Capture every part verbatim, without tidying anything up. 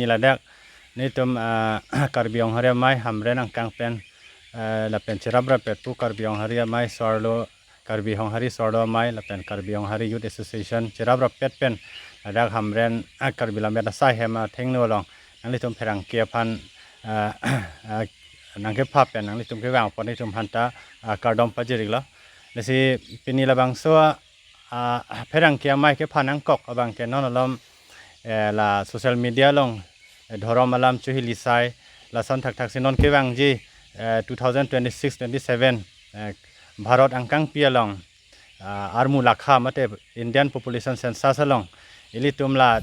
Ladak nelitum, ah, Karbi Honghari Amei Hamren angkang pen, eh, lapen cheraprap pu Karbi Honghari Amei so-arlo, Karbi Honghari so-arlo amei lapen Karbi Honghari Youth Association cheraprap pen ladak Hamren, ah, Karbi Lammet asai hem athengno along nanglitum pherangke aphan, ah, ah, nangkepha pen nanglitum kevang apot nelitum aphanta, ah, kardom pajir-iklo. Lasi pini labangso, ah, pherangke amei kepha nangkok abangke non malom, eh, la social media along, eh, dhorom alam chohili sai, lason thakthak si non kevangji, eh, two thousand twenty-six twenty-seven, eh, Bharat angkangpi along, ah, armu lakha mate Indian Population Census along ilitum la,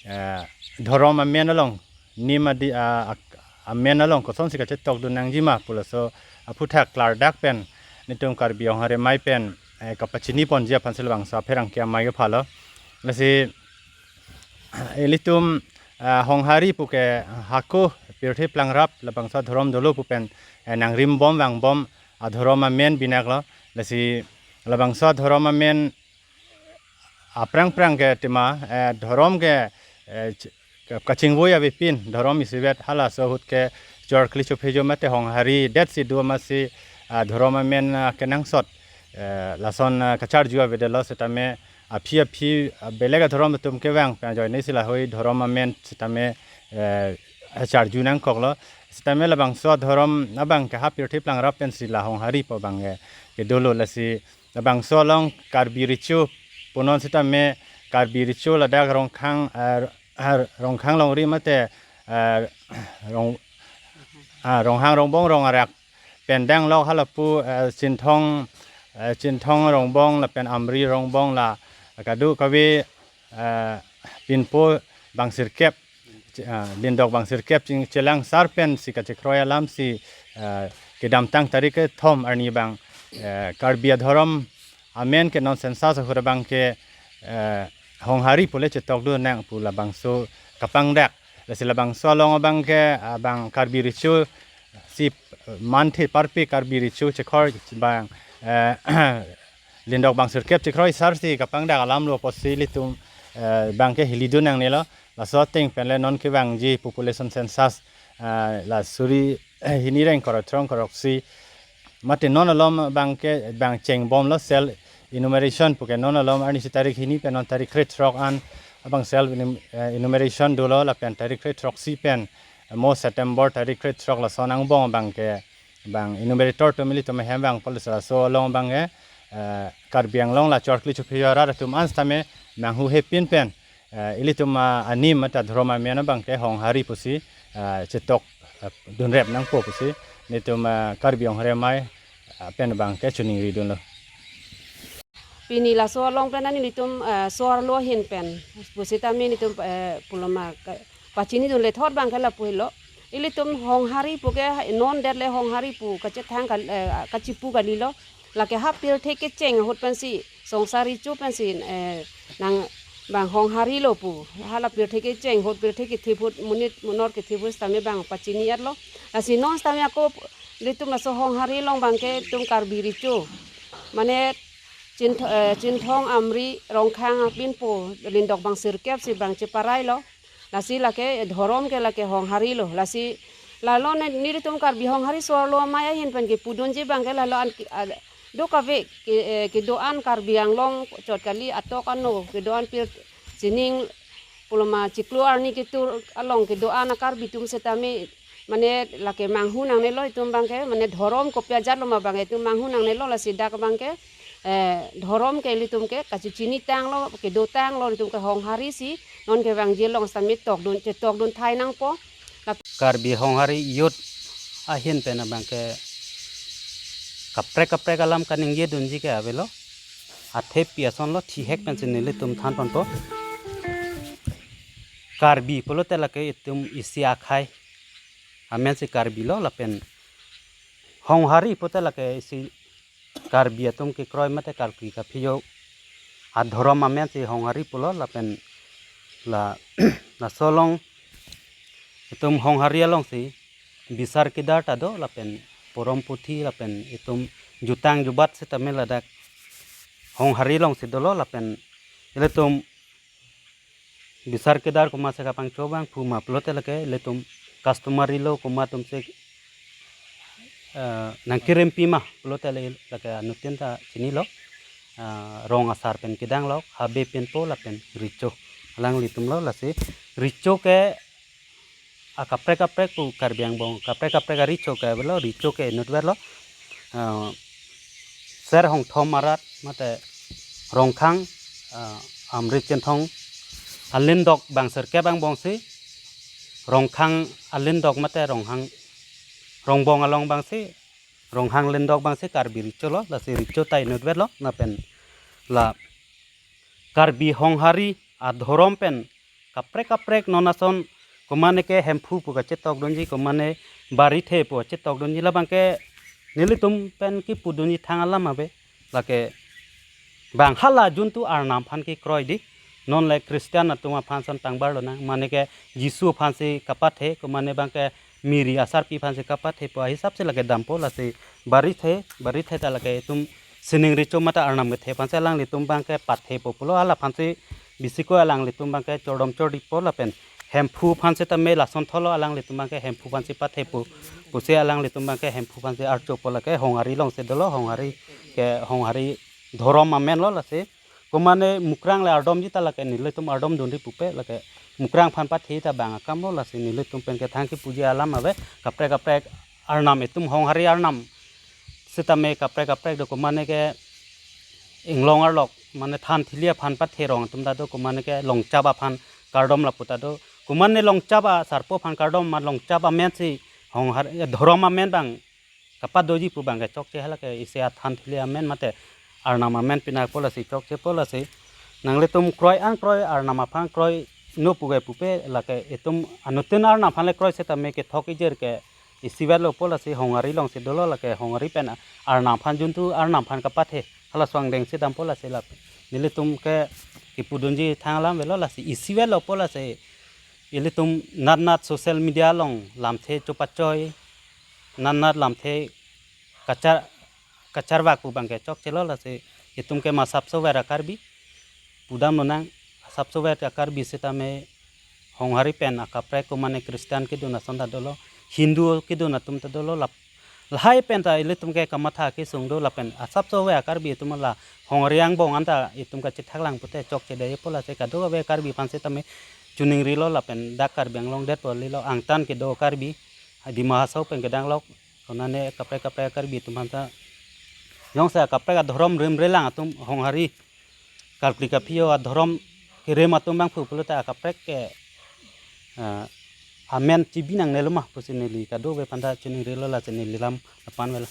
eh, dhorom amen along, nim adi, ah, ak-, amen along kosonsi kachetokdun nangjima pu laso aphuthak klardak pen nelitum Karbi Honghari Amei pen, eh, kapachini ponji aphansi labangso pherangke amei kephalo. Lasi ilitum, ah, Honghari puke hako pirthe plangrap labangso adhorom dolo pu pen, eh, nangrimbom vangbom adhorom amen binaklo. Lasi labangso adhorom amen aphrang phrang ke tima, eh, dhorom ke, eh, ch-, ka-, kachingvoi avepin dhorom isivet halaso ahut ke chorkli chophejo mate Honghari detsi do amatsi, ah, dhorom amen, ah, kenangsot, eh, lason, ah, kacharju avedetlo setame aphi aphi, ah, belek adhorom atum kevang pen ajoine si lahei dhorom amen setame, eh, charju nangkoklo. Setame labangso adhorom abangke ha pirthe plangrap pensi la Honghari pu abangke kedolo. Lasi labangso along Karbi Recho punon setame Karbi Recho ladak Rongkhang, eh, eh, Rongkhang longri mate, eh, Rong, ah, Ronghang Rongbong Rong Arak pen danglok halapu, eh, Chinthong, eh, Chinthong Rongbong lapen Amri Rongbong la kadokave, eh, pinpo bangsirkep, ah, lindok bangsirkep ching chelang sar pensi kachekroi alamsi, ah, kedamtang tarik kethom arni abang, eh, Karbi adhorom amen ke non census ahut abangke, eh, Honghari pule chetokdun nang pu labangso kapangdak. Lasi labangso along abangke, ah, bang Karbi Recho si, eh, manthe parpe Karbi Recho chekroi bang, eh, lindok bangsirkep chekroi sarsi kapangdak alamlo pusi ilitum, eh, abangke hilidun nangnelo. Laso ateng penle non kevangji population census, eh, la suri, eh, hini reng korokrong koroksi mate non malom abangke bang chengbomlo self enumeration puke non malom arnisi tarik hini pen non tarik krethrok an abang self enum-, eh, enumeration dolo lapen tarik krethrok si pen, eh, mo September tarik krethrok lason angbong abangke bang enumerator atum ilitum ahem vangpo. Lasi laso along abangke, eh, Karbi Anglong la chorkli chophejo arat atum an setame manghuhepin pen, eh, ilitum, ah, anim mate adhorom amen abangke Honghari pusi, ah, chetok, ah, dunrep nangpo pusi nelitum, ah, Karbi Honghari Amei, ah, pen abangke choningridunlo. Pini laso along pen nelitum, eh, so-arlo ahin pen pusitame nelitum, eh, puloma ka-, pachinidunle thot abangke lapu helo. Ilitum Honghari puke ha-, non detle Honghari pu kachethang kal-, eh, kachipu kalilo. Lake ha pirthe kecheng ahut pensi, Songsari Recho pensi, eh, nang bang Honghari lo pu. Hala pirthe kecheng ahut, pirthe kethip ahut, monit monor kethip ahut setame bang pachini-etlo. Lasi non setame ako ilitum laso Honghari along abangke itum Karbi Recho, mane Chintho-, eh, Chinthong, Amri, Rongkhang apinpo lindok bangsirkep si bang cheparailo. Lasi lake dhorom ke lake Honghari lo. Lasi lalo ne nelitum Karbi Honghari so-arlo amei ahin pen kepudunji abangke lalo an ki-, ah, dokave ke, eh, kedo-an Karbi Anglong chot kali atok ano kedo-an pir sining puloma chiklo arni ketur along kedo-an a-Karbi atum setame mane lake manghu nangnelo itum abangke, mane dhorom kopi ajatlo ma abangke itum manghu nangnelo. Lasi dak abangke, eh, dhorom ke ilitum ke kachechinitanglo, kedotanglo, ilitum ke Honghari si non kevangji along setame tokdun, chetokdun thai nangpo. Karbi Honghari Youth ahin pen abangke kaprek kaprek alam kaningjedunji ke avelo. Athepi asonlo, thihek pensi nelitum thanponpo. Karbi pulote lake itum isi akhei amensi Karbi lo, lapen Honghari pulote lake isi Karbi atum kekroi mate Karbi kaphijo adhorom amensi Honghari pulo, lapen la, laso along itum Honghari alongsi bisar kedar ta do, lapen porom puthi lapen itum jutang jubat setame ladak Honghari alongsi dolo, lapen ilitum bisar kedar komatsi kapangcho abang pu ma pulote lake ilitum customary law komat atumsi, eh, nangkerempi ma pulote le lake anuttin ta chinilo, eh, rong asar pen kedang lo, habe pinpo lapen recho. Alanglitum lo lasi recho ke akaprek kaprek pu Karbi angbong, kaprek kaprek arecho ke avelo, recho ke inutverlo. Ah, ser hongthom arat mate Rongkhang, ah, Amrit Chinthong alindok bang sirkep angbongsi, Rongkhang alindok mate Ronghang, Rongbong along abangsi, Ronghang lindok abangsi Karbi recho lo, lasi recho ta inutverlo, lapen la Karbi Honghari adhorom pen kaprek kaprek non ason komane ke Hemphu pu kachetokdunji, komane Barithe pu kachetokdunji, labang ke nelitum pen kipudunji thang alam ave. Lake bang hala juntu arnam aphan kekroi di. Non le Christian atum aphan ason tangbar lonang, mane ke Jisu aphansi kapathe, komane bang ke Miri asarpi aphansi kapathe pu ahisapsi lake dampo, lasi Barithe, Barithe ta lake itum sining recho mate arnam kethe aphansi alanglitum bang ke pathepo pulo, hala aphansi bisiko alanglitum bang ke chordom chordipo lapen Hemphu aphan sitame lason tholo, alanglitum bang ke Hemphu aphansi pathepo pusi alanglitum bang ke Hemphu aphansi archopo, lake Honghari alongsi dolo, Honghari ke Honghari dhorom amen lo lasi. Komane Mukrang le ardomji ta lake nelitum ardomdunri pupe, lake Mukrang aphan pathe ta bang akam lo, lasi nelitum pen ke thang kipuji alam ave. Kaprek kaprek arnam itum Honghari arnam sitame kaprek kaprek do, komane ke inglong arlok mane than thili aphan patherong atum ta do, komane ke longchap aphan kardom lapu ta do, komane longchap asarpo aphan kardom ma longchap amensi Honghari, eh, dhorom amen bang kapadoji pu bang ke chokche, hala ke isi athan thili amen mate arnam amen pinakpo, lasi chokchepo, lasi nanglitum kroi an kroi arnam aphan kroino pu ke pupe, lake itum anuttin arnam aphan le kroi sitame kethok ijir ke isivetlopo, lasi Honghari alongsi dolo, lake Honghari pen arnam aphan juntu arnam aphan kapathe, hala asong dengsi dampo, lasi lap nelitum ke kipudunji thang alam avelo, lasi isivetlopo, lasi ilitum nat nat social media along lamthe chopachoi, nat nat lamthe kachar, kacharvak pu bang ke chokchelo, lasi itum ke ma asapso ver a-Karbi pudam lonang, asapso ver a-Karbi sitame Honghari pen akaprek komane Christian kedun ason ta dolo, Hindu kedun atum ta dolo, lap lahai pen ta ilitum ke kamatha kesung do, lapen asapso ver a-Karbi atum la Honghari angbong anta itum kachethaklang pute chokchedepo, lasi kadokave Karbi aphan sitame choningrilo lapen dak Karbi Anglong detpo lilo, angtan kedo Karbi, Dima Hasao pen kedang lok, konane kaprek kaprek Karbi atum aphan ta jongsi kaprek adhorom rimrelang atum Honghari, Karkli Kaphi-o adhorom kerem atum bang phu pulote akaprek ke, eh, amen chibi nangnelo ma pusi neli kadokave aphan ta choningrilo, lasi neli lam lapu-an avelo.